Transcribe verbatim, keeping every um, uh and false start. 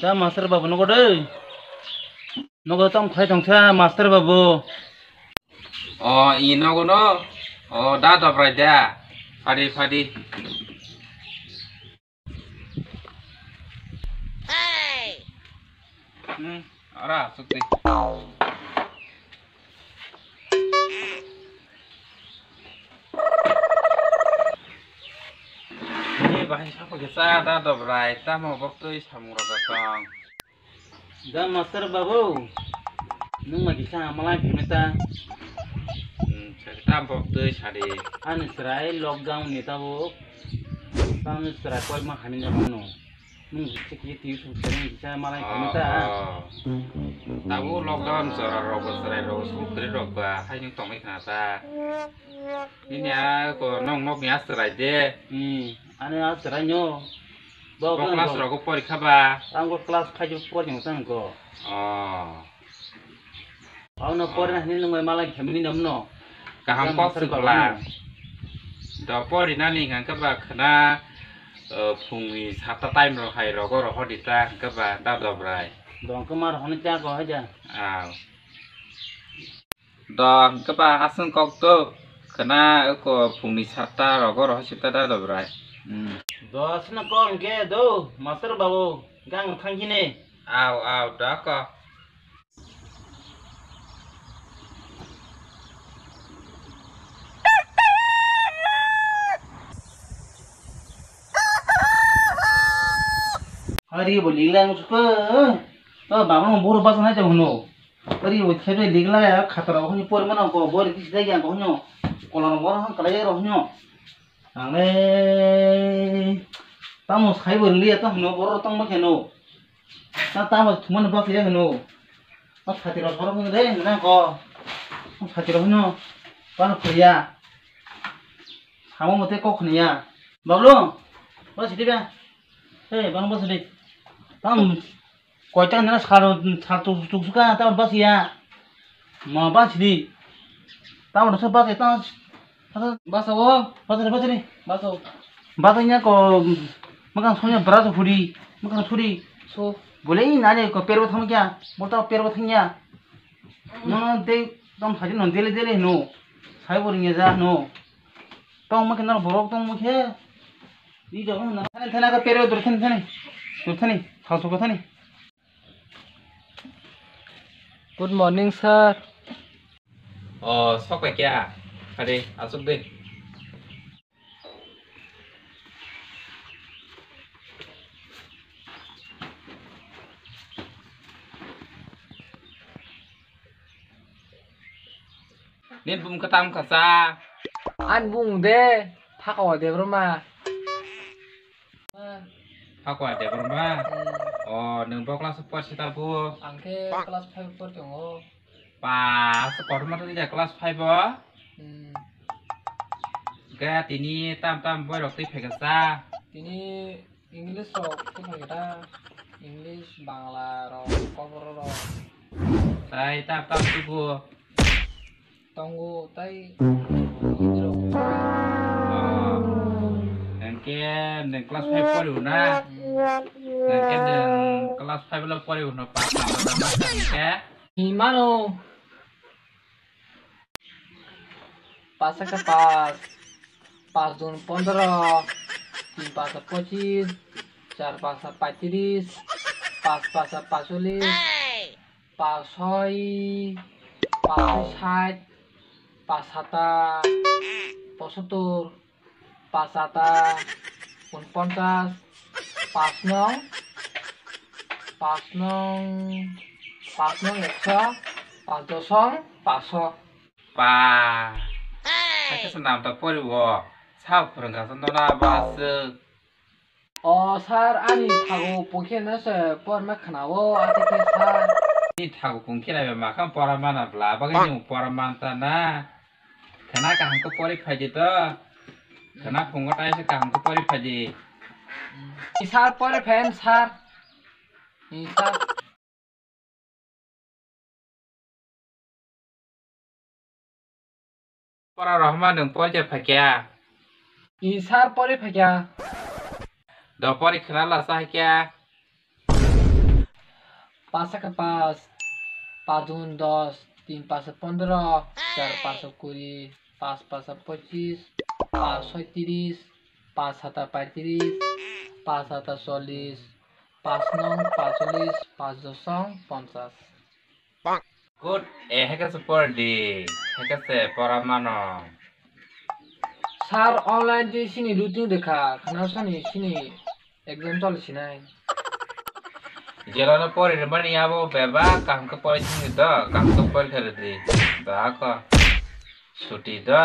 Da master babu nogo de. Nogo tam khai tongsa master babu. O, i nogo no. O, da dobrai da. Phadi, phadi. Hmm, ora, sukti. Ni bahai sapa kisa da dobrai, tamo bok twi samung rok tong. Da master babu, nwng ma kisa malai phimeta. Hmm, sakta bok twi sadi. Ani chwrai lockdown ni tabuk. Tamo chwrai koi ma hamya no. Nwng kisa kisa twi sung sung kisa malai phimeta. Oh, oh. Tabuk lockdown chwrai rok bo chwrai rok sung kwrwi rok ba hai nwng tongwi khna ta. Nini a ko nong nok ni a chwrai de. Hmm, ani a chwrai no. Bo Bo khe class bo- rogo porikha ba? Ang bo class five o pori tong tang ko. Oh. Ang no pori na hini nung malai khamini nam no. Kaham Yang kok master sukla. Ba. Do pori nani hangke ba khna, eh, phungni sata time ro hai rogo roho dita hangke ba da dobrai. Dong khe mar honi cha ko haja. Ah. Do, hwnkhe ba aswng kok do, khwna oko phungni satta rogo roho sita da dobrai. Hmm. Do, aswkno kok hwnkhe do, master babu, gang thang kini. Au, au, do ko. Hari bo linglang suka. Oh, baba mo buru basa na jauh no. Ari bo khebe ligla ya khatra hwnwi pori mano ko bori kisi dai yang ko hwnyo. Kolon boro hwn kalai ro hwnyo. Ang le tamo sai bo liya to hwnyo boro tong ma kheno. Ta tamo thuman ba ya hwnyo. Ma khati ro soro hwnyo de na ko. Ma khati ro hwnyo. Ba no khriya. Samo mote ko khniya. Bablu. Ba sidi ba. Hey, bang ba sidi. Tam Koita nana sal, sal tuk, tuk suka, ta bas ya. Ma bas di. Ta mo sa bas ya, ta. Bas o. Bas ni, bas ni. Bas o. Bas nya ko, makan sonya beras furi, makan furi. So. Boleh ini nani ko perbo thang kya, bolta perbo thang ya. No, no, de, tom haji no, dele, dele no. Sai bo ringya ja no. Tong ma khe nang borok tong ma khe. Ni jabo na. Thani, thani, ka perbo dur thani, thani. Dur thani, thal suka thani. Good morning, sir. Oh, sok pai kya? Hadi, asuk de. Nini bumung khe tamo kha sa? Ani bumung de Phakoa Debbarma. Phakoa Debbarma? Hmm. Oh, nwng bo class o porsi ta bo? Ang khe class five o pori tongo. Pas, kotorma tong ja class five o? Hmm. Ga tini tam tam boi rok twi phaikha sa? Tini English rok twi phaikha ta, English, Bangla rok, Kokborok rok. Tai tam tam tubu. Tongo tai Hindi rok. Oh. Hwnkhe nwng class five pori hwna? Hmm. Hwnkhe nwng class five lo pori hwna, pas number number hwnkhe? Himano. Pas ekta pas, pas dun pondro, tin pasa pochis, char pasa paitris, pas pasa pacholis, pas soi, pas soi sait, pas sata posottur, pas sata unponchas, pas nong, pas nong, pas nong ekso, pas dosong paso. Pa. Hai khe se nam ta pori o. Sa phwrwng kha sa nona ba aswk. O sir, ani thago pungkhe no se porma khna o, ate khe sir. Ni thago pungkhe nai ba makham pora mana bla, bagwi ni pora man ta na. Khna kaham khe pori phai di to. Khna phungo tai se kaham khe pori phai di. Ni sir pori phen sir. Ni sir. Pora rohma nwng pori je phaikya? I sir pori phaikya. Do pori khna la sa kya? পাঁচ একে পাঁচ, পাঁচ দুগুণ দশ, তিন পাঁচে পনেরো, চার পাঁচে কুড়ি, পাঁচ পাঁচে পঁচিশ, পাঁচ ছয় তিরিশ, পাঁচ সাতা পঁয়ত্রিশ, পাঁচ আটা চল্লিশ, পাঁচ নং পাঁচচল্লিশ, পাঁচ দশং পঞ্চাশ। Good, e, hai khe se por di, hai khe se pora mano. Sir, online twi sini routine rwkha, khana sani sini exam choli sinai. Jelano pori rwmani abo bebak kaham khe pori thangdi do, kaham khe pori khe rwdi. Ba kho. Suti do.